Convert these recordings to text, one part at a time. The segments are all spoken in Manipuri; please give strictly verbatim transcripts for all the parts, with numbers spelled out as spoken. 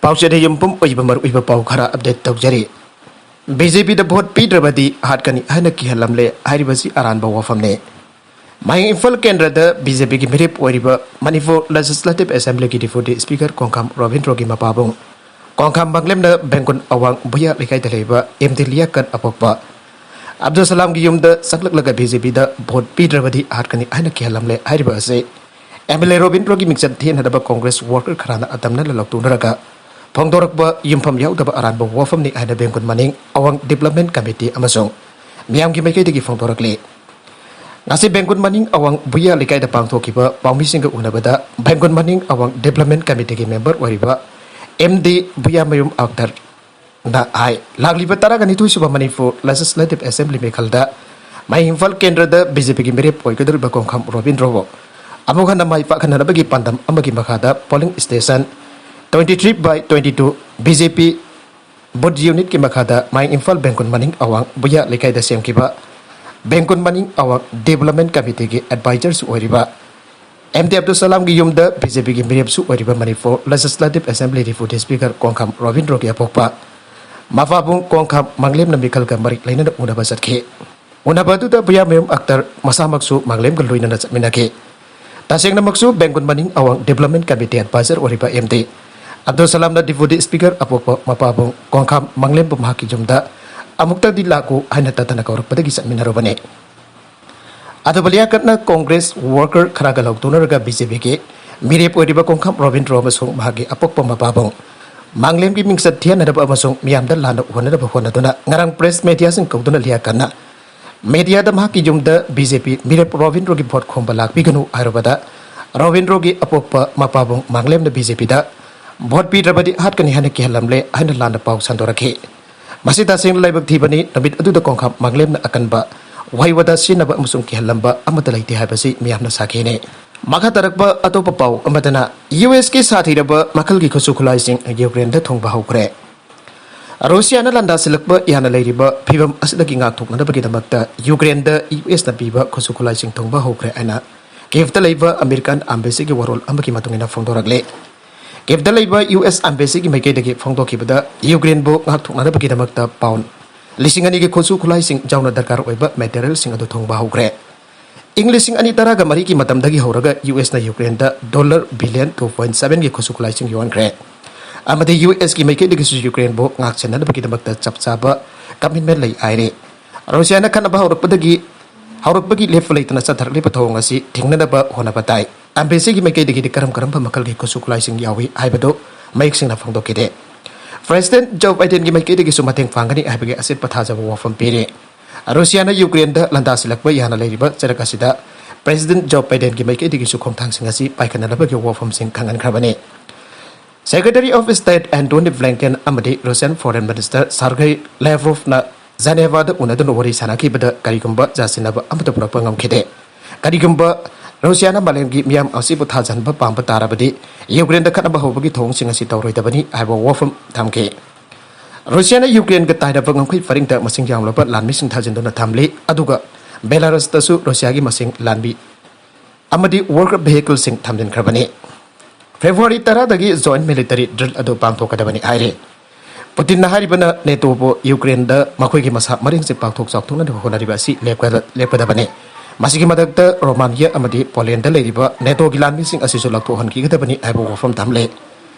ꯄꯥꯎꯆꯦꯗ ꯌꯨꯝꯐꯝ ꯑꯣꯏꯕ ꯃꯔꯨꯑꯣꯏꯕ ꯄꯥꯎ ꯈꯔ ꯑꯞꯗꯦꯠ ꯇꯧꯖꯔꯤ꯫ ꯕꯤ ꯖꯦ ꯄꯤꯗ ꯚꯣꯠ ꯄꯤꯗ꯭ꯔꯕꯗꯤ ꯍꯥꯠꯀꯅꯤ ꯍꯥꯏꯅ ꯀꯤꯍꯜꯂꯝꯂꯦ ꯍꯥꯏꯔꯤꯕꯁꯤ ꯑꯔꯥꯟꯕ ꯋꯥꯐꯝꯅꯤ꯫ ꯃꯌꯥꯡ ꯏꯝꯐꯥꯜ ꯀꯦꯟꯗ꯭ꯔꯗ ꯕꯤ ꯖꯦ ꯄꯤꯒꯤ ꯃꯤꯔꯦꯞ ꯑꯣꯏꯔꯤꯕ Manipur legislative ꯑꯦꯁꯦꯝꯕ꯭ꯂꯤꯒꯤ deputy speaker Kongkham ꯔꯣꯕꯤꯟꯗ꯭ꯔꯣꯒꯤ ꯃꯄꯥꯕꯨꯡ Kongkham ꯃꯥꯡꯂꯦꯝꯅ ꯕꯦꯡꯒꯨꯟ ꯑꯋꯥꯡ ꯕꯨꯌꯥ ꯂꯩꯀꯥꯏꯗ ꯂꯩꯕ ꯑꯦꯝ ꯗꯤ ꯂꯤꯌꯥꯀꯠ ꯑꯄꯣꯛꯄ ꯑꯕꯗꯨꯜ ꯁꯂꯥꯝꯒꯤ ꯌꯨꯝꯗ ꯆꯪꯂꯛꯂꯒ ꯕꯤ ꯖꯦ ꯄꯤꯗ ꯚꯣꯠ ꯄꯤꯗ꯭ꯔꯕꯗꯤ ꯍꯥꯠꯀꯅꯤ ꯍꯥꯏꯅ ꯀꯤꯍꯜꯂꯝꯂꯦ ꯍꯥꯏꯔꯤꯕ ꯑꯁꯤ ꯑꯦꯝ ꯑꯦꯜ ꯑꯦ ꯔꯣꯕꯤꯟꯗ꯭ꯔꯣꯒꯤ ꯃꯤꯡꯆꯠ ꯊꯤꯍꯟꯅꯗꯕ ꯀꯣꯡꯒ꯭ꯔꯦꯁ ꯋꯥꯔꯀꯔ ꯈꯔꯅ ꯑꯇꯝꯅꯅ ꯂꯥꯎꯊꯣꯛꯅꯔꯒ ꯐꯣꯡꯗꯣꯔꯛꯄ ꯌꯨꯝꯐꯝ ꯌꯥꯎꯗꯕ ꯑꯔꯥꯟꯕ ꯋꯥꯐꯝꯅꯤ ꯍꯥꯏꯅ ꯕꯦꯡꯒꯨꯟ ꯃꯅꯤꯡ ꯑꯋꯥꯡ ꯗꯤꯕ꯭ꯂꯞꯃꯦꯟ ꯀꯃꯤꯇꯤ ꯑꯃꯁꯨꯡ ꯃꯤꯌꯥꯝꯒꯤ ꯃꯥꯏꯀꯩꯗꯒꯤ ꯐꯣꯡꯗꯣꯔꯛꯂꯤ꯫ ꯉꯁꯤ ꯕꯦꯡꯒꯨꯟ ꯃꯅꯤꯡ ꯑꯋꯥꯡ ꯕꯨꯌꯥ ꯂꯩꯀꯥꯏꯗ ꯄꯥꯡꯊꯣꯛꯈꯤꯕ ꯄꯥꯎꯃꯤꯁꯤꯡꯒ ꯎꯅꯕꯗ ꯕꯦꯡꯒꯨꯟ ꯃꯅꯤꯡ ꯑꯋꯥꯡ ꯗꯤꯕ꯭ꯂꯞꯃꯦꯟ ꯀꯃꯤꯇꯤꯒꯤ ꯃꯦꯝꯕꯔ ꯑꯣꯏꯔꯤꯕ ꯑꯦꯝ ꯗꯤ ꯕꯨꯌꯥꯃꯌꯨꯝ ꯑꯛꯇꯔ ꯅ ꯍꯥꯏ, ꯂꯥꯛꯂꯤꯕ ꯇꯔꯥꯒ ꯅꯤꯊꯣꯏ ꯁꯨꯕ ꯃꯅꯤꯄꯨꯔ ꯂꯦꯖꯤꯁꯂꯦꯇꯤꯚ ꯑꯦꯁꯦꯝꯕ꯭ꯂꯤ ꯃꯤꯈꯜꯗ ꯃꯌꯥꯡ ꯏꯝꯐꯥꯜ ꯀꯦꯟꯗ꯭ꯔꯗ ꯕꯤ ꯖꯦ ꯄꯤꯒꯤ ꯃꯤꯔꯦꯞ ꯑꯣꯏꯒꯗꯧꯔꯤꯕ ꯀꯣꯡꯈꯥꯝ ꯔꯣꯕꯤꯟꯗ꯭ꯔꯣꯕꯨ ꯑꯃꯨꯛ ꯍꯟꯅ ꯃꯥꯏ ꯄꯥꯛꯍꯟꯅꯕꯒꯤ ꯄꯥꯟꯗꯝ ꯑꯃꯒꯤ ꯃꯈꯥꯗ polling station twenty three by twenty two B J P booth ꯌꯨꯅꯤꯠꯀꯤ ꯃꯈꯥꯗ ꯃꯌꯥꯡ ꯏꯝꯐꯥꯜ ꯕꯦꯡꯒꯨꯟ ꯃꯅꯤꯡ ꯑꯋꯥꯡ ꯕꯨꯌꯥ ꯂꯩꯀꯥꯏꯗ ꯁꯦꯝꯈꯤꯕ ꯕꯦꯡꯒꯨꯟ ꯃꯅꯤꯡ ꯑꯋꯥꯡ ꯗꯤꯕ꯭ꯂꯞꯃꯦꯟ ꯀꯃꯤꯇꯤꯒꯤ ꯑꯦꯗꯚꯥꯏꯖꯔꯁꯨ ꯑꯣꯏꯔꯤꯕ ꯑꯦꯝ ꯗꯤ ꯑꯕꯗꯨꯜ ꯁꯂꯥꯝꯒꯤ ꯌꯨꯝꯗ ꯕꯤ ꯖꯦ ꯄꯤꯒꯤ ꯃꯤꯔꯦꯞꯁꯨ ꯑꯣꯏꯔꯤꯕ Manipur legislative assembly deputy speaker Kongkham ꯔꯣꯕꯤꯟꯗ꯭ꯔꯣꯒꯤ ꯑꯄꯣꯛꯄ ꯃꯄꯥꯕꯨꯡ ꯀꯣꯡꯈꯥꯝ ꯃꯥꯡꯂꯦꯝꯅ ꯃꯤꯈꯜꯒ ꯃꯔꯤ ꯂꯩꯅꯅ ꯎꯅꯕ ꯆꯠꯈꯤ꯫ ꯎꯅꯕ ꯑꯗꯨꯗ ꯕꯨꯌꯥꯃꯌꯨꯝ ꯑꯛꯇꯔ ꯃꯁꯥꯃꯛꯁꯨ ꯃꯥꯡꯂꯦꯝꯒ ꯂꯣꯏꯅꯅ ꯆꯠꯃꯤꯟꯅꯈꯤ꯫ ꯇꯁꯦꯡꯅꯃꯛꯁꯨ ꯕꯦꯡꯒꯨꯟ ꯃꯅꯤꯡ ꯑꯋꯥꯡ ꯗꯤꯕ꯭ꯂꯞꯃꯦꯟ ꯀꯃꯤꯇꯤ ꯑꯦꯗꯚꯥꯏꯖꯔ ꯑꯣꯏꯔꯤꯕ ꯑꯦꯝ ꯗꯤ ꯑꯕꯗꯨꯜ ꯁꯂꯥꯝꯅ ꯗꯤꯄ꯭ꯌꯨꯇꯤ ꯁ꯭ꯄꯤꯀꯔ ꯑꯄꯣꯛꯄ ꯃꯄꯥꯕꯨꯡ ꯀꯣꯡꯈꯥꯝ ꯃꯥꯡꯂꯦꯝꯕꯨ ꯃꯍꯥꯛꯀꯤ ꯌꯨꯝꯗ ꯑꯃꯨꯛꯇꯗꯤ ꯂꯥꯛꯎ ꯍꯥꯏꯅ ꯇꯠꯇꯅ ꯀꯧꯔꯛꯄꯗꯒꯤ ꯆꯠꯃꯤꯟꯅꯔꯨꯕꯅꯤ꯫ ꯑꯗꯨꯕꯨ ꯂꯤꯌꯥꯀꯠꯅ ꯀꯣꯡꯒ꯭ꯔꯦꯁ ꯋꯥꯔꯀꯔ ꯈꯔꯒ ꯂꯧꯊꯣꯛꯅꯔꯒ ꯕꯤ ꯖꯦ ꯄꯤꯒꯤ ꯃꯤꯔꯦꯞ ꯑꯣꯏꯔꯤꯕ ꯀꯣꯡꯈꯥꯝ ꯔꯣꯕꯤꯟꯗ꯭ꯔꯣ ꯑꯃꯁꯨꯡ ꯃꯍꯥꯛꯀꯤ ꯑꯄꯣꯛꯄ ꯃꯄꯥꯕꯨꯡ ꯃꯥꯡꯂꯦꯝꯒꯤ ꯃꯤꯡꯆꯠ ꯊꯤꯍꯟꯅꯗꯕ ꯑꯃꯁꯨꯡ ꯃꯤꯌꯥꯝꯗ ꯂꯥꯟꯅ ꯎꯍꯟꯅꯗꯕ ꯍꯣꯠꯅꯗꯨꯅ ꯉꯔꯥꯡ ꯄ꯭ꯔꯦꯁ ꯃꯦꯗꯤꯌꯥꯁꯤꯡ ꯀꯧꯗꯨꯅ ꯂꯤꯌꯥꯀꯠꯅ ꯃꯦꯗꯤꯌꯥꯗ ꯃꯍꯥꯛꯀꯤ ꯌꯨꯝꯗ ꯕꯤ ꯖꯦ ꯄꯤ ꯃꯤꯔꯦꯞ ꯔꯣꯕꯤꯟꯗ꯭ꯔꯣꯒꯤ ꯚꯣꯠ ꯈꯣꯝꯕ ꯂꯥꯛꯄꯤꯒꯅꯨ ꯍꯥꯏꯔꯨꯕꯗ ꯔꯣꯕꯤꯟꯗ꯭ꯔꯣꯒꯤ ꯑꯄꯣꯛꯄ ꯃꯄꯥꯕꯨꯡ ꯃꯥꯡꯂꯦꯝꯅ ꯕꯤ ꯖꯦ ꯄꯤꯗ ꯚꯣꯠ ꯄꯤꯗ꯭ꯔꯕꯗꯤ ꯍꯥꯠꯀꯅꯤ ꯍꯥꯏꯅ ꯀꯤꯍꯜꯂꯝꯂꯦ ꯍꯥꯏꯅ ꯂꯥꯟꯅ ꯄꯥꯎ ꯁꯟꯗꯣꯔꯛꯈꯤ꯫ ꯃꯁꯤ ꯇꯁꯦꯡꯅ ꯂꯥꯏꯕꯛ ꯊꯤꯕꯅꯤ꯫ ꯅꯨꯃꯤꯠ ꯑꯗꯨꯗ ꯀꯣꯡꯈꯥꯝ ꯃꯥꯡꯂꯦꯝꯅ ꯑꯀꯟꯕ ꯋꯥꯍꯩ ꯋꯥꯇꯥ ꯁꯤꯖꯤꯟꯅꯕ ꯑꯃꯁꯨꯡ ꯀꯤꯍꯜꯂꯝꯕ ꯑꯃꯠꯇ ꯂꯩꯇꯦ ꯍꯥꯏꯕꯁꯤ ꯃꯤꯌꯥꯝꯅ ꯁꯥꯈꯤꯅꯤ꯫ ꯃꯈꯥ ꯇꯥꯔꯛꯄ ꯑꯇꯣꯞꯄ ꯄꯥꯎ ꯑꯃꯗꯅ ꯌꯨ ꯑꯦꯁꯀꯤ ꯁꯥꯊꯤꯔꯕ ꯃꯈꯜꯒꯤ ꯈꯨꯠꯁꯨ ꯈꯨꯠꯂꯥꯏꯁꯤꯡ ꯌꯨꯀ꯭ꯔꯦꯟꯗ ꯊꯨꯡꯕ ꯍꯧꯈ꯭ꯔꯦ꯫ ꯔꯨꯁꯤꯌꯥꯅ ꯂꯥꯟꯗꯥꯁꯤꯜꯂꯛꯄ ꯌꯥꯅ ꯂꯩꯔꯤꯕ ꯐꯤꯕꯝ ꯑꯁꯤꯗꯒꯤ ꯉꯥꯛꯊꯣꯛꯅꯅꯕꯒꯤꯗꯃꯛꯇ ꯌꯨꯀ꯭ꯔꯦꯟꯗ ꯌꯨ ꯑꯦꯁꯅ ꯄꯤꯕ ꯈꯨꯠꯁꯨ ꯈꯨꯠꯂꯥꯏꯁꯤꯡ ꯊꯨꯡꯕ ꯍꯧꯈ꯭ꯔꯦ ꯍꯥꯏꯅ ꯀꯤꯌꯦꯚꯇ ꯂꯩꯕ ꯑꯃꯦꯔꯤꯀꯥꯟ ꯑꯦꯝꯕꯦꯁꯤꯒꯤ ꯋꯥꯔꯣꯜ ꯑꯃꯒꯤ ꯃꯇꯨꯡ ꯏꯟꯅ ꯐꯣꯡꯗꯣꯔꯛꯂꯤ꯫ ꯀꯤꯞꯇ ꯂꯩꯕ ꯌꯨ ꯑꯦꯁ ꯑꯦꯝꯕꯦꯁꯤꯒꯤ ꯃꯥꯏꯀꯩꯗꯒꯤ ꯐꯣꯡꯗꯣꯛꯈꯤꯕꯗ, ꯌꯨꯀ꯭ꯔꯦꯟꯕꯨ ꯉꯥꯛꯊꯣꯛꯅꯅꯕꯒꯤꯗꯃꯛꯇ ꯄꯥꯎꯟ ꯂꯤꯁꯤꯡ ꯑꯅꯤꯒꯤ ꯈꯨꯠꯁꯨ ꯈꯨꯠꯂꯥꯏꯁꯤꯡ ꯌꯥꯎꯅ ꯗꯔꯀꯥꯔ ꯑꯣꯏꯕ ꯃꯦꯇꯔꯤꯌꯦꯜꯁꯤꯡ ꯑꯗꯨ ꯊꯨꯡꯕ ꯍꯧꯈ꯭ꯔꯦ꯫ ꯏꯪ ꯂꯤꯁꯤꯡ ꯑꯅꯤ ꯇꯔꯥꯒ ꯃꯔꯤꯒꯤ ꯃꯇꯝꯗꯒꯤ ꯍꯧꯔꯒ ꯌꯨ ꯑꯦꯁꯅ ꯌꯨꯀ꯭ꯔꯦꯟꯗ ꯗꯣꯂꯔ ꯕꯤꯂꯤꯌꯟ ꯇꯨ ꯄꯣꯏꯟꯠ ꯁꯚꯦꯟꯒꯤ ꯈꯨꯠꯁꯨ ꯈꯨꯠꯂꯥꯏꯁꯤꯡ ꯌꯣꯟꯈ꯭ꯔꯦ꯫ ꯑꯃꯗꯤ ꯌꯨ ꯑꯦꯁꯀꯤ ꯃꯥꯏꯀꯩꯗꯒꯤꯁꯨ ꯌꯨꯀ꯭ꯔꯦꯟꯕꯨ ꯉꯥꯛꯁꯦꯟꯅꯅꯕꯒꯤꯗꯃꯛꯇ ꯆꯞ ꯆꯥꯕ ꯀꯃꯤꯠꯃꯦꯟ ꯂꯩ ꯍꯥꯏꯔꯤ꯫ ꯔꯨꯁꯤꯌꯥꯅ ꯈꯠꯅꯕ ꯍꯧꯔꯛꯄꯗꯒꯤ ꯍꯧꯔꯛꯄꯒꯤ ꯂꯦꯞꯄ ꯂꯩꯇꯅ ꯆꯠꯊꯔꯛꯂꯤꯕ ꯊꯧꯑꯣꯡ ꯑꯁꯤ ꯊꯤꯡꯅꯅꯕ ꯍꯣꯠꯅꯕ ꯇꯥꯏ꯫ ꯑꯦꯝꯕꯦꯁꯤꯒꯤ ꯃꯥꯏꯀꯩꯗꯒꯤꯗꯤ ꯀꯔꯝ ꯀꯔꯝꯕ ꯃꯈꯜꯒꯤ ꯈꯨꯠꯁꯨ ꯈꯨꯠꯂꯥꯏꯁꯤꯡ ꯌꯥꯎꯏ ꯍꯥꯏꯕꯗꯨ ꯃꯌꯦꯛ ꯁꯦꯡꯅ ꯐꯣꯡꯗꯣꯛꯈꯤꯗꯦ꯫ ꯄ꯭ꯔꯦꯁꯤꯗꯦꯟꯠ ꯖꯣ ꯕꯥꯏꯗꯦꯟꯒꯤ ꯃꯥꯏꯀꯩꯗꯒꯤꯁꯨ ꯃꯇꯦꯡ ꯄꯥꯡꯒꯅꯤ ꯍꯥꯏꯕꯒꯤ ꯑꯆꯦꯠꯄ ꯊꯥꯖꯕ ꯋꯥꯐꯝ ꯄꯤꯔꯤ꯫ ꯔꯨꯁꯤꯌꯥꯅ ꯌꯨꯀ꯭ꯔꯦꯟꯗ ꯂꯥꯟꯗꯥꯁꯤꯜꯂꯛꯄ ꯌꯥꯅ ꯂꯩꯔꯤꯕ ꯆꯩꯔꯛ ꯑꯁꯤꯗ ꯄ꯭ꯔꯦꯁꯤꯗꯦꯟꯠ ꯖꯣ ꯕꯥꯏꯗꯦꯟꯒꯤ ꯃꯥꯏꯀꯩꯗꯒꯤꯁꯨ ꯈꯣꯡꯊꯥꯡꯁꯤꯡ ꯑꯁꯤ ꯄꯥꯏꯈꯠꯅꯅꯕꯒꯤ ꯋꯥꯐꯝꯁꯤꯡ ꯈꯪꯍꯟꯈ꯭ꯔꯕꯅꯤ꯫ Secretary of State Antony Blinken ꯑꯃꯗꯤ Russian Foreign Minister Sergei Lavrovꯅ ꯖꯦꯅꯦꯚꯥꯗ ꯎꯅꯗꯨꯅ ꯋꯥꯔꯤ ꯁꯥꯟꯅꯈꯤꯕꯗ ꯀꯔꯤꯒꯨꯝꯕ ꯌꯥꯁꯤꯟꯅꯕ ꯑꯃꯠꯇ ꯄꯨꯔꯛꯄ ꯉꯝꯈꯤꯗꯦ꯫ ꯀꯔꯤꯒꯨꯝꯕ ꯔꯨꯁꯤꯌꯥꯅ ꯃꯥꯂꯦꯝꯒꯤ ꯃꯤꯌꯥꯝ ꯑꯁꯤꯕꯨ ꯊꯥꯖꯍꯟꯕ ꯄꯥꯝꯕ ꯇꯥꯔꯕꯗꯤ, ꯌꯨꯀ꯭ꯔꯦꯟꯗ ꯈꯠꯅꯕ ꯍꯧꯕꯒꯤ ꯊꯧꯑꯣꯡꯁꯤꯡ ꯑꯁꯤ ꯇꯧꯔꯣꯏꯗꯕꯅꯤ ꯍꯥꯏꯕ ꯋꯥꯐꯝ ꯊꯝꯈꯤ꯫ ꯔꯨꯁꯤꯌꯥꯅ ꯌꯨꯀ꯭ꯔꯦꯟꯒ ꯇꯥꯏꯅꯕ ꯉꯝꯈꯩ ꯄꯔꯤꯡꯗ ꯃꯁꯤꯡ ꯌꯥꯝꯂꯕ ꯂꯥꯟꯃꯤꯁꯤꯡ ꯊꯥꯖꯤꯟꯗꯨꯅ ꯊꯝꯂꯤ, ꯑꯗꯨꯒ ꯕꯦꯂꯥꯔꯁꯇꯁꯨ ꯔꯨꯁꯤꯌꯥꯒꯤ ꯃꯁꯤꯡ ꯂꯥꯟꯃꯤ ꯑꯃꯗꯤ ꯋꯥꯔ ꯚꯦꯍꯤꯀꯜꯁꯤꯡ ꯊꯝꯖꯤꯟꯈ꯭ꯔꯕꯅꯤ꯫ ꯐꯦꯕ꯭ꯔꯨꯋꯥꯔꯤ ꯇꯔꯥꯗꯒꯤ joint military drill ꯑꯗꯨ ꯄꯥꯡꯊꯣꯛꯀꯗꯕꯅꯤ ꯍꯥꯏꯔꯤ꯫ ꯄꯨꯇꯤꯟꯅ ꯍꯥꯏꯔꯤꯕꯅ ꯅꯦꯇꯣꯕꯨ ꯌꯨꯀ꯭ꯔꯦꯟꯗ ꯃꯈꯣꯏꯒꯤ ꯃꯁꯥ ꯃꯔꯦꯡꯁꯦ ꯄꯥꯛꯊꯣꯛ ꯆꯥꯎꯊꯣꯛꯅꯅꯕ ꯍꯣꯠꯅꯔꯤꯕ ꯑꯁꯤ ꯂꯦꯞꯀ-, ꯂꯦꯞꯀꯗꯕꯅꯤ꯫ ꯃꯁꯤꯒꯤ ꯃꯊꯛꯇ ꯔꯣꯃꯥꯅꯤꯌꯥ ꯑꯃꯗꯤ ꯄꯣꯂꯦꯟꯗ ꯂꯩꯔꯤꯕ ꯅꯦꯇꯣꯒꯤ ꯂꯥꯟꯃꯤꯁꯤꯡ ꯑꯁꯤꯁꯨ ꯂꯧꯊꯣꯛꯍꯟꯈꯤꯒꯗꯕꯅꯤ ꯍꯥꯏꯕ ꯋꯥꯐꯝ ꯊꯝꯂꯦ꯫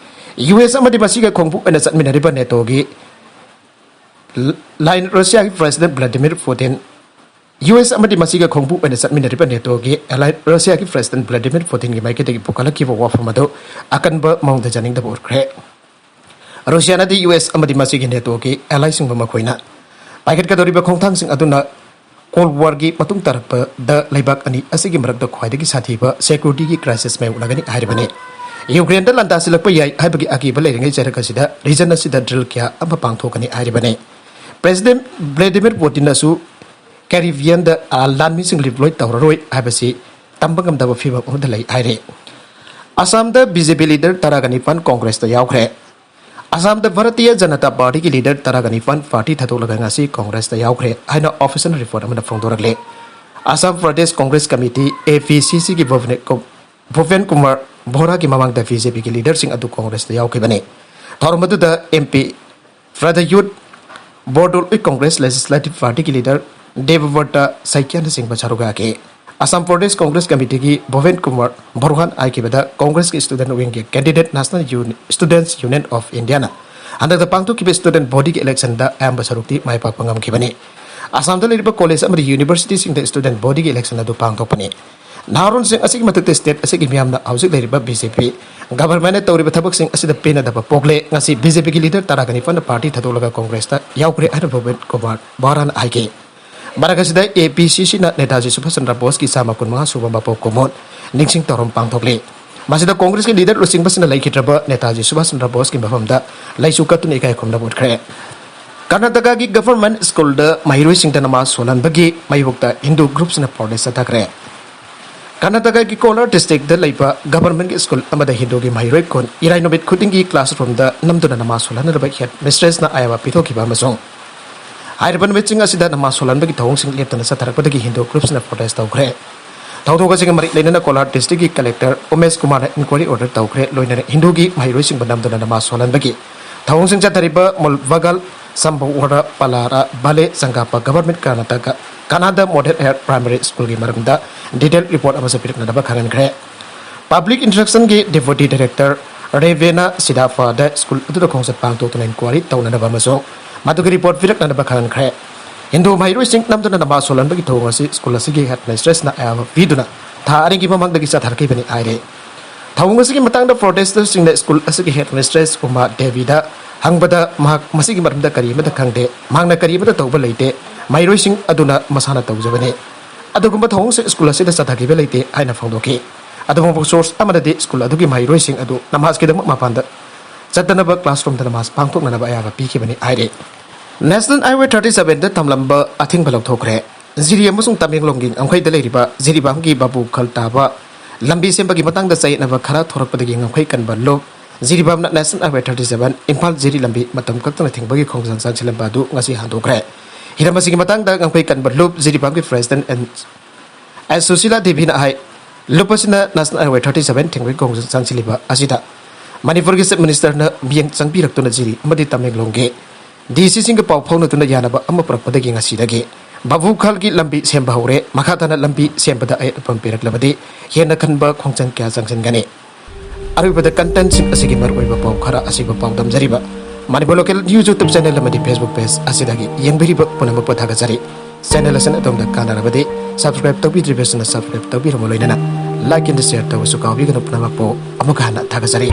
ꯌꯨ ꯑꯦꯁ ꯑꯃꯗꯤ ꯃꯁꯤꯒ ꯈꯣꯡꯕꯨ ꯑꯣꯏꯅ ꯆꯠꯃꯤꯟꯅꯔꯤꯕ ꯅꯦꯇꯣꯒꯤ ꯂ-, ꯂꯥꯏꯟ ꯔꯨꯁꯤꯌꯥꯒꯤ ꯄ꯭ꯔꯦꯁꯤꯗꯦꯟꯠ ꯚ꯭ꯂꯥꯗꯤꯃꯤꯔ ꯄꯨꯇꯤꯟ, ꯌꯨ ꯑꯦꯁ ꯑꯃꯗꯤ ꯃꯁꯤꯒ ꯈꯣꯡꯕꯨ ꯑꯣꯏꯅ ꯆꯠꯃꯤꯟꯅꯔꯤꯕ ꯅꯦꯇꯣꯒꯤ ꯑꯦꯂꯥꯏ ꯔꯨꯁꯤꯌꯥꯒꯤ ꯄ꯭ꯔꯦꯁꯤꯗꯦꯟꯠ ꯚ꯭ꯂꯥꯗꯤꯃꯤꯔ ꯄꯨꯇꯤꯟꯒꯤ ꯃꯥꯏꯀꯩꯗꯒꯤ ꯄꯨꯈꯠꯂꯛꯈꯤꯕ ꯋꯥꯐꯝ ꯑꯗꯨ ꯑꯀꯟꯕ ꯃꯑꯣꯡꯗ ꯌꯥꯅꯤꯡꯗꯕ ꯎꯠꯈ꯭ꯔꯦ꯫ ꯔꯨꯁꯤꯌꯥꯅꯗꯤ ꯌꯨ ꯑꯦꯁ ꯑꯃꯗꯤ ꯃꯁꯤꯒꯤ ꯅꯦꯇꯣꯒꯤ ꯑꯦꯂꯥꯏꯁꯤꯡꯕꯨ ꯃꯈꯣꯏꯅ ꯄꯥꯏꯈꯠꯀꯗꯧꯔꯤꯕ ꯈꯣꯡꯊꯥꯡꯁꯤꯡ ꯑꯗꯨꯅ ꯀꯣꯜꯗ ꯋꯥꯔꯒꯤ ꯃꯇꯨꯡ ꯇꯥꯔꯛꯄꯗ ꯂꯩꯕꯥꯛ ꯑꯅꯤ ꯑꯁꯤꯒꯤ ꯃꯔꯛꯇ ꯈ꯭ꯋꯥꯏꯗꯒꯤ ꯁꯥꯊꯤꯕ ꯁꯦꯀ꯭ꯌꯨꯔꯤꯇꯤꯒꯤ ꯀ꯭ꯔꯥꯏꯁꯤꯁ ꯃꯥꯌꯣꯛꯅꯒꯅꯤ ꯍꯥꯏꯔꯤꯕꯅꯤ꯫ ꯌꯨꯀ꯭ꯔꯦꯟꯗ ꯂꯥꯟꯗꯥꯁꯤꯜꯂꯛꯄ ꯌꯥꯏ ꯍꯥꯏꯕꯒꯤ ꯑꯀꯤꯕ ꯂꯩꯔꯤꯉꯩ ꯆꯩꯔꯛ ꯑꯁꯤꯗ ꯔꯤꯖꯟ ꯑꯁꯤꯗ ꯗ꯭ꯔꯤꯜ ꯀꯌꯥ ꯑꯃ ꯄꯥꯡꯊꯣꯛꯀꯅꯤ ꯍꯥꯏꯔꯤꯕꯅꯤ꯫ ꯄ꯭ꯔꯦꯁꯤꯗꯦꯟꯠ ꯚ꯭ꯂꯥꯗꯤꯃꯤꯔ ꯄꯨꯇꯤꯟꯅꯁꯨ ꯀꯦꯔꯤꯕꯤꯌꯟꯗ, ꯑ, ꯂꯥꯟꯃꯤꯁꯤꯡ ꯗꯤꯄ꯭ꯂꯣꯏ ꯇꯧꯔꯔꯣꯏ ꯍꯥꯏꯕꯁꯤ ꯇꯝꯕ ꯉꯝꯗꯕ ꯐꯤꯚꯝ ꯑꯃꯗ ꯂꯩ ꯍꯥꯏꯔꯤ꯫ ꯑꯁꯥꯝꯗ ꯕꯤ ꯖꯦ ꯄꯤ ꯂꯤꯗꯔ ꯇꯔꯥꯒ ꯅꯤꯄꯥꯟ ꯀꯣꯡꯒ꯭ꯔꯦꯁꯇ ꯌꯥꯎꯈ꯭ꯔꯦ꯫ ꯑꯁꯥꯝꯗ ꯚꯥꯔꯇꯤꯌ ꯖꯅꯇꯥ ꯄꯥꯔꯇꯤꯒꯤ ꯂꯤꯗꯔ ꯇꯔꯥꯒ ꯅꯤꯄꯥꯟ ꯄꯥꯔꯇꯤ ꯊꯥꯗꯣꯛꯂꯒ ꯉꯁꯤ ꯀꯣꯡꯒ꯭ꯔꯦꯁꯇ ꯌꯥꯎꯈ꯭ꯔꯦ ꯍꯥꯏꯅ ꯑꯣꯐꯤꯁꯤꯌꯦꯜ ꯔꯤꯄꯣꯔꯠ ꯑꯃꯅ ꯐꯣꯡꯗꯣꯔꯛꯂꯦ꯫ ꯑꯁꯥꯝ ꯄ꯭ꯔꯗꯦꯁ ꯀꯣꯡꯒ꯭ꯔꯦꯁ ꯀꯃꯤꯇꯤ, ꯑꯦ ꯄꯤ ꯁꯤ ꯁꯤꯒꯤ ꯚꯨꯕꯅꯦ-, ꯀꯣ-, ꯚꯨꯄꯦꯟ ꯀꯨꯃꯥꯔ ꯕꯣꯍꯔꯥꯒꯤ ꯃꯃꯥꯡꯗ ꯕꯤ ꯖꯦ ꯄꯤꯒꯤ ꯂꯤꯗꯔꯁꯤꯡ ꯑꯗꯨ ꯀꯣꯡꯒ꯭ꯔꯦꯁꯇ ꯌꯥꯎꯈꯤꯕꯅꯤ꯫ ꯊꯧꯔꯝ ꯑꯗꯨꯗ M P Pradyut Bordoloi Congress legislative ꯄꯥꯔꯇꯤꯒꯤ ꯂꯤꯗꯔ ꯗꯦꯕꯕ꯭ꯔꯇ ꯁꯥꯏꯀ꯭ꯌꯥꯅꯆꯤꯡꯕ ꯁꯔꯨꯛ ꯌꯥꯈꯤ꯫ ꯑꯁꯥꯝ ꯄ꯭ꯔꯗꯦꯁ ꯀꯣꯡꯒ꯭ꯔꯦꯁ ꯀꯃꯤꯇꯤꯒꯤ ꯚꯨꯕꯦꯟ ꯀꯨꯃꯥꯔ ꯕꯔꯨꯍꯥꯟ ꯍꯥꯏꯈꯤꯕꯗ, ꯀꯣꯡꯒ꯭ꯔꯦꯁꯀꯤ ꯁ꯭ꯇꯨꯗꯦꯟꯠ ꯋꯤꯡꯒꯤ ꯀꯦꯟꯗꯤꯗꯦꯠ ꯅꯦꯁꯅꯦꯜ ꯌꯨꯅꯤ-, ꯁ꯭ꯇꯨꯗꯦꯟꯠꯁ ꯌꯨꯅꯤꯌꯟ ꯑꯣꯐ ꯏꯟꯗꯤꯌꯥꯅ ꯍꯟꯗꯛꯇ ꯄꯥꯡꯊꯣꯛꯈꯤꯕ ꯁ꯭ꯇꯨꯗꯦꯟꯠ ꯕꯣꯗꯤꯒꯤ ꯏꯂꯦꯛꯁꯟꯗ ꯑꯌꯥꯝꯕ ꯁꯔꯨꯛꯇꯤ ꯃꯥꯏ ꯄꯥꯛꯄ ꯉꯝꯈꯤꯕꯅꯤ꯫ ꯑꯁꯥꯝꯗ ꯂꯩꯔꯤꯕ ꯀꯣꯂꯦꯖ ꯑꯃꯗꯤ ꯌꯨꯅꯤꯚꯔꯁꯤꯇꯤꯁꯤꯡꯗ ꯁ꯭ꯇꯨꯗꯦꯟꯠ ꯕꯣꯗꯤꯒꯤ ꯏꯂꯦꯛꯁꯟ ꯑꯗꯨ ꯄꯥꯡꯊꯣꯛꯄꯅꯤ꯫ ꯅꯍꯥꯔꯣꯜꯁꯤꯡ ꯑꯁꯤꯒꯤ ꯃꯊꯛꯇ ꯁ꯭ꯇꯦꯠ ꯑꯁꯤꯒꯤ ꯃꯤꯌꯥꯝꯅ ꯍꯧꯖꯤꯛ ꯂꯩꯔꯤꯕ ꯕꯤ ꯖꯦ ꯄꯤ ꯒꯚꯔꯟꯃꯦꯟꯠꯅ ꯇꯧꯔꯤꯕ ꯊꯕꯛꯁꯤꯡ ꯑꯁꯤꯗ ꯄꯦꯟꯅꯗꯕ ꯄꯣꯛꯂꯦ꯫ ꯉꯁꯤ ꯕꯤ ꯖꯦ ꯄꯤꯒꯤ ꯂꯤꯗꯔ ꯇꯔꯥꯒ ꯅꯤꯄꯥꯟꯅ ꯄꯥꯔꯇꯤ ꯊꯥꯗꯣꯛꯂꯒ ꯀꯣꯡꯒ꯭ꯔꯦꯁꯇ ꯌꯥꯎꯈ꯭ꯔꯦ ꯍꯥꯏꯅ ꯚꯨꯕꯦꯟ ꯀꯨꯃꯥꯔ ꯕꯔꯨꯍꯥꯟ ꯍꯥꯏꯈꯤ꯫ ꯃꯔꯛ ꯑꯁꯤꯗ ꯑꯦ ꯄꯤ ꯁꯤ ꯁꯤꯅ ꯅꯦꯇꯥꯖꯤ ꯁꯨꯚꯥꯁ ꯆꯟꯗ꯭ꯔ ꯕꯣꯁꯀꯤ ꯆꯥꯝꯃ ꯀꯨꯟꯃꯉꯥ ꯁꯨꯕ ꯃꯄꯣꯛ ꯀꯨꯝꯑꯣꯟ ꯅꯤꯡꯁꯤꯡ ꯊꯧꯔꯝ ꯄꯥꯡꯊꯣꯛꯂꯤ꯫ ꯃꯁꯤꯗ ꯀꯣꯡꯒ꯭ꯔꯦꯁꯀꯤ ꯂꯤꯗꯔ ꯂꯨꯆꯤꯡꯕꯁꯤꯡꯅ ꯂꯩꯈꯤꯗ꯭ꯔꯕ ꯅꯦꯇꯥꯖꯤ ꯁꯨꯚꯥꯁ ꯆꯟꯗ꯭ꯔ ꯕꯣꯁꯀꯤ ꯃꯐꯝꯗ ꯂꯩꯁꯨ ꯀꯠꯇꯨꯅ ꯏꯀꯥꯏ ꯈꯨꯝꯅꯕ ꯎꯠꯈ꯭ꯔꯦ꯫ ꯀꯔꯅꯥꯇꯀꯥꯒꯤ ꯒꯚꯔꯟꯃꯦꯟꯠ ꯁ꯭ꯀꯨꯜꯗ ꯃꯍꯩꯔꯣꯏꯁꯤꯡꯗ ꯅꯃꯥꯖ ꯁꯣꯜꯍꯟꯕꯒꯤ ꯃꯥꯌꯣꯛꯇ ꯍꯤꯟꯗꯨ ꯒ꯭ꯔꯨꯞꯁꯤꯡꯅ ꯄ꯭ꯔꯣꯇꯦꯁ ꯆꯠꯊꯈ꯭ꯔꯦ꯫ ꯀꯔꯅꯥꯇꯀꯥꯒꯤ ꯀꯣꯂꯥꯔ ꯗꯤꯁꯇ꯭ꯔꯤꯛꯇ ꯂꯩꯕ ꯒꯚꯔꯟꯃꯦꯟꯠꯀꯤ ꯁ꯭ꯀꯨꯜ ꯑꯃꯗ ꯍꯤꯟꯗꯨꯒꯤ ꯃꯍꯩꯔꯣꯏ ꯀꯨꯟ ꯏꯔꯥꯏ ꯅꯨꯃꯤꯠ ꯈꯨꯗꯤꯡꯒꯤ ꯀ꯭ꯂꯥꯁꯔꯨꯝꯗ ꯅꯝꯗꯨꯅ ꯅꯃꯥꯖ ꯁꯣꯜꯍꯟꯅꯕ ꯍꯦꯗ ꯃꯤꯁꯇ꯭ꯔꯦꯁꯅ ꯑꯌꯥꯕ ꯄꯤꯊꯣꯛꯈꯤꯕ ꯑꯃꯁꯨꯡ ꯍꯥꯏꯔꯤꯕ ꯅꯨꯃꯤꯠꯁꯤꯡ ꯑꯁꯤꯗ ꯅꯃꯥꯖ ꯁꯣꯜꯍꯟꯕꯒꯤ ꯊꯧꯑꯣꯡꯁꯤꯡ ꯂꯦꯞꯇꯅ ꯆꯠꯊꯔꯛꯄꯗꯒꯤ ꯍꯤꯟꯗꯨ ꯒ꯭ꯔꯨꯞꯁꯤꯡꯅ ꯄ꯭ꯔꯣꯇꯦꯁ ꯇꯧꯈ꯭ꯔꯦ꯫ ꯊꯧꯗꯣꯛ ꯑꯁꯤꯒ ꯃꯔꯤ ꯂꯩꯅꯅ ꯀꯣꯂꯥꯔ ꯗꯤꯁꯇ꯭ꯔꯤꯛꯀꯤ ꯀꯂꯦꯛꯇꯔ ꯎꯃꯦꯁ ꯀꯨꯃꯥꯔꯅ ꯏꯟꯀ꯭ꯋꯥꯏꯔꯤ ꯑꯣꯔꯗꯔ ꯇꯧꯈ꯭ꯔꯦ, ꯂꯣꯏꯅꯅ ꯍꯤꯟꯗꯨꯒꯤ ꯃꯍꯩꯔꯣꯏꯁꯤꯡꯕꯨ ꯅꯝꯗꯨꯅ ꯅꯃꯥꯖ ꯁꯣꯜꯍꯟꯕꯒꯤ ꯊꯧꯑꯣꯡꯁꯤꯡ ꯆꯠꯊꯔꯤꯕ ꯃꯨꯜꯕꯒꯜ ꯁꯝꯕꯋꯔ ꯄꯂꯥꯔꯥ ꯕꯥꯂꯦ ꯆꯪꯒꯥꯄ ꯒꯚꯔꯟꯃꯦꯟꯠ ꯀꯔꯅꯥꯇꯀꯥ ꯀꯅꯥꯗ ꯃꯣꯗꯦꯜ ꯍꯥꯌꯔ ꯄ꯭ꯔꯥꯏꯃꯥꯔꯤ ꯁ꯭ꯀꯨꯜꯒꯤ ꯃꯔꯝꯗ ꯗꯤꯇꯦꯜ ꯔꯤꯄꯣꯔꯠ ꯑꯃꯁꯨ ꯄꯤꯔꯛꯅꯅꯕ ꯈꯪꯍꯟꯈ꯭ꯔꯦ꯫ ꯄꯕ꯭ꯂꯤꯛ ꯏꯟꯁꯇ꯭ꯔꯛꯁꯟꯒꯤ ꯗꯦꯄ꯭ꯌꯨꯇꯤ ꯗꯥꯏꯔꯦꯛꯇꯔ ꯔꯦꯚꯦꯅꯥ ꯁꯤꯗꯥꯐꯥꯗ ꯁ꯭ꯀꯨꯜ ꯑꯗꯨꯗ ꯈꯣꯡꯆꯠ ꯄꯥꯡꯊꯣꯛꯇꯨꯅ ꯏꯟꯀ꯭ꯋꯥꯏꯔꯤ ꯇꯧꯅꯅꯕ ꯑꯃꯁꯨꯡ ꯃꯗꯨꯒꯤ ꯔꯤꯄꯣꯔꯠ ꯄꯤꯔꯛꯅꯅꯕ ꯈꯪꯍꯟꯈ꯭ꯔꯦ꯫ ꯍꯤꯟꯗꯨ ꯃꯍꯩꯔꯣꯏꯁꯤꯡ ꯅꯝꯗꯨꯅ ꯅꯃꯥꯖ ꯁꯣꯜꯍꯟꯕꯒꯤ ꯊꯧꯑꯣꯡ ꯑꯁꯤ ꯁ꯭ꯀꯨꯜ ꯑꯁꯤꯒꯤ ꯍꯦꯗ ꯃꯤꯁꯇ꯭ꯔꯦꯁꯅ ꯑꯌꯥꯕ ꯄꯤꯗꯨꯅ ꯊꯥ ꯑꯅꯤꯒꯤ ꯃꯃꯥꯡꯗꯒꯤ ꯆꯠꯊꯔꯛꯈꯤꯕꯅꯤ ꯍꯥꯏꯔꯤ꯫ ꯊꯧꯑꯣꯡ ꯑꯁꯤꯒꯤ ꯃꯇꯥꯡꯗ ꯄ꯭ꯔꯣꯇꯦꯁꯇꯔꯁꯤꯡꯅ ꯁ꯭ꯀꯨꯜ ꯑꯁꯤꯒꯤ ꯍꯦꯗ ꯃꯤꯁꯇ꯭ꯔꯦꯁ ꯎꯃꯥ ꯗꯦꯕꯤꯗ ꯍꯪꯕꯗ, ꯃꯍꯥꯛ ꯃꯁꯤꯒꯤ ꯃꯔꯝꯗ ꯀꯔꯤ ꯑꯃꯠꯇ ꯈꯪꯗꯦ, ꯃꯍꯥꯛꯅ ꯀꯔꯤ ꯑꯃꯠꯇ ꯇꯧꯕ ꯂꯩꯇꯦ, ꯃꯍꯩꯔꯣꯏꯁꯤꯡ ꯑꯗꯨꯅ ꯃꯁꯥꯅ ꯇꯧꯖꯕꯅꯤ꯫ ꯑꯗꯨꯒꯨꯝꯕ ꯊꯧꯑꯣꯡꯁꯦ ꯁ꯭ꯀꯨꯜ ꯑꯁꯤꯗ ꯆꯠꯊꯈꯤꯕ ꯂꯩꯇꯦ ꯍꯥꯏꯅ ꯐꯣꯡꯗꯣꯛꯈꯤ꯫ ꯑꯗꯨꯒꯨꯝꯕ ꯁꯣꯔꯁ ꯑꯃꯅꯗꯤ ꯁ꯭ꯀꯨꯜ ꯑꯗꯨꯒꯤ ꯃꯍꯩꯔꯣꯏꯁꯤꯡ ꯑꯗꯨ ꯅꯃꯥꯖꯀꯤꯗꯃꯛ ꯃꯄꯥꯟꯗ ꯆꯠꯇꯅꯕ ꯀ꯭ꯂꯥꯁꯔꯨꯝꯗ ꯅꯃꯥꯖ ꯄꯥꯡꯊꯣꯛꯅꯅꯕ ꯑꯌꯥꯕ ꯄꯤꯈꯤꯕꯅꯤ ꯍꯥꯏꯔꯤ꯫ ꯅꯦꯁꯅꯦꯜ ꯍꯥꯏꯋꯦ ꯊꯥꯔꯇꯤ ꯁꯚꯦꯟꯗ ꯊꯝꯂꯝꯕ ꯑꯊꯤꯡꯕ ꯂꯧꯊꯣꯛꯈ꯭ꯔꯦ꯫ ꯖꯤꯔꯤ ꯑꯃꯁꯨꯡ ꯇꯃꯦꯡꯂꯣꯡꯒꯤ ꯉꯝꯈꯩꯗ ꯂꯩꯔꯤꯕ ꯖꯤꯔꯤꯕꯥꯝꯒꯤ ꯕꯥꯕꯨ ꯈꯜ ꯇꯥꯕ ꯂꯝꯕꯤ ꯁꯦꯝꯕꯒꯤ ꯃꯇꯥꯡꯗ ꯆꯌꯦꯠꯅꯕ ꯈꯔ ꯊꯣꯔꯛꯄꯗꯒꯤ ꯉꯝꯈꯩ ꯀꯟꯕ ꯂꯨꯞ ꯖꯤꯔꯤꯕꯥꯝꯅ national highway thirty seven Imphal Jiri ꯂꯝꯕꯤ ꯃꯇꯝ ꯀꯛꯇꯅ ꯊꯤꯡꯕꯒꯤ ꯈꯣꯡꯖꯪ ꯆꯪꯁꯤꯜꯂꯝꯕ ꯑꯗꯨ ꯉꯁꯤ ꯍꯟꯗꯣꯛꯈ꯭ꯔꯦ꯫ ꯍꯤꯔꯝ ꯑꯁꯤꯒꯤ ꯃꯇꯥꯡꯗ ꯉꯝꯈꯩ ꯀꯟꯕ ꯂꯨꯞ ꯖꯤꯔꯤꯕꯥꯝꯒꯤ ꯄ꯭ꯔꯦꯁꯤꯗꯦꯟꯠ ꯑꯦꯟ ꯑꯦꯁ ꯁꯨꯁꯤꯂꯥ ꯗꯦꯕꯤꯅ ꯍꯥꯏ, ꯂꯨꯞꯄꯁꯤꯅ National Highway thirty seven ꯊꯤꯡꯕꯒꯤ ꯈꯣꯡꯖꯪ ꯆꯪꯁꯤꯜꯂꯤꯕ ꯑꯁꯤꯗ ꯃꯅꯤꯄꯨꯔꯒꯤ Chief Ministerꯅ ꯃꯤꯠꯌꯦꯡ ꯆꯪꯕꯤꯔꯛꯇꯨꯅ ꯖꯤꯔꯤ ꯑꯃꯗꯤ ꯇꯃꯦꯡꯂꯣꯡꯒꯤ DCꯁꯤꯡꯒ ꯄꯥꯎ ꯐꯥꯎꯅꯗꯨꯅ ꯌꯥꯅꯕ ꯑꯃ ꯄꯨꯔꯛꯄꯗꯒꯤ ꯉꯁꯤꯗꯒꯤ ꯚꯥꯕꯨꯈꯥꯜꯒꯤ ꯂꯝꯕꯤ ꯁꯦꯝꯕ ꯍꯧꯔꯦ꯫ ꯃꯈꯥ ꯇꯥꯅ ꯂꯝꯕꯤ ꯁꯦꯝꯕꯗ ꯑꯌꯦꯠ ꯑꯄꯟ ꯄꯤꯔꯛꯂꯕꯗꯤ ꯍꯦꯟꯅ ꯈꯟꯕ ꯈꯣꯡꯖꯪ ꯀꯌꯥ ꯆꯪꯁꯤꯟꯒꯅꯤ꯫ ꯑꯔꯣꯏꯕꯗ contentꯁꯤꯡ ꯑꯁꯤꯒꯤ ꯃꯔꯨꯑꯣꯏꯕ ꯄꯥꯎ ꯈꯔ ꯑꯁꯤꯕꯨ ꯄꯥꯎꯗꯝꯖꯔꯤꯕ Manipur Local News YouTube channel ꯑꯃꯗꯤ Facebook page ꯑꯁꯤꯗꯒꯤ ꯌꯦꯡꯕꯤꯔꯤꯕ ꯄꯨꯝꯅꯃꯛꯄꯨ ꯊꯥꯒꯠꯆꯔꯤ꯫ Channel ꯑꯁꯤꯅ ꯑꯗꯣꯝꯗ ꯀꯥꯟꯅꯔꯕꯗꯤ subscribe ꯇꯧꯕꯤꯗ꯭ꯔꯤꯕꯁꯤꯡꯅ subscribe ꯇꯧꯕꯤꯔꯝꯃ ꯂꯣꯏꯅꯅ like and share ꯇꯧꯕꯁꯨ ꯀꯥꯎꯕꯤꯒꯅꯨ꯫ ꯄꯨꯝꯅꯃꯛꯄꯨ ꯑꯃꯨꯛ ꯍꯟꯅ ꯊꯥꯒꯠꯆꯔꯤ꯫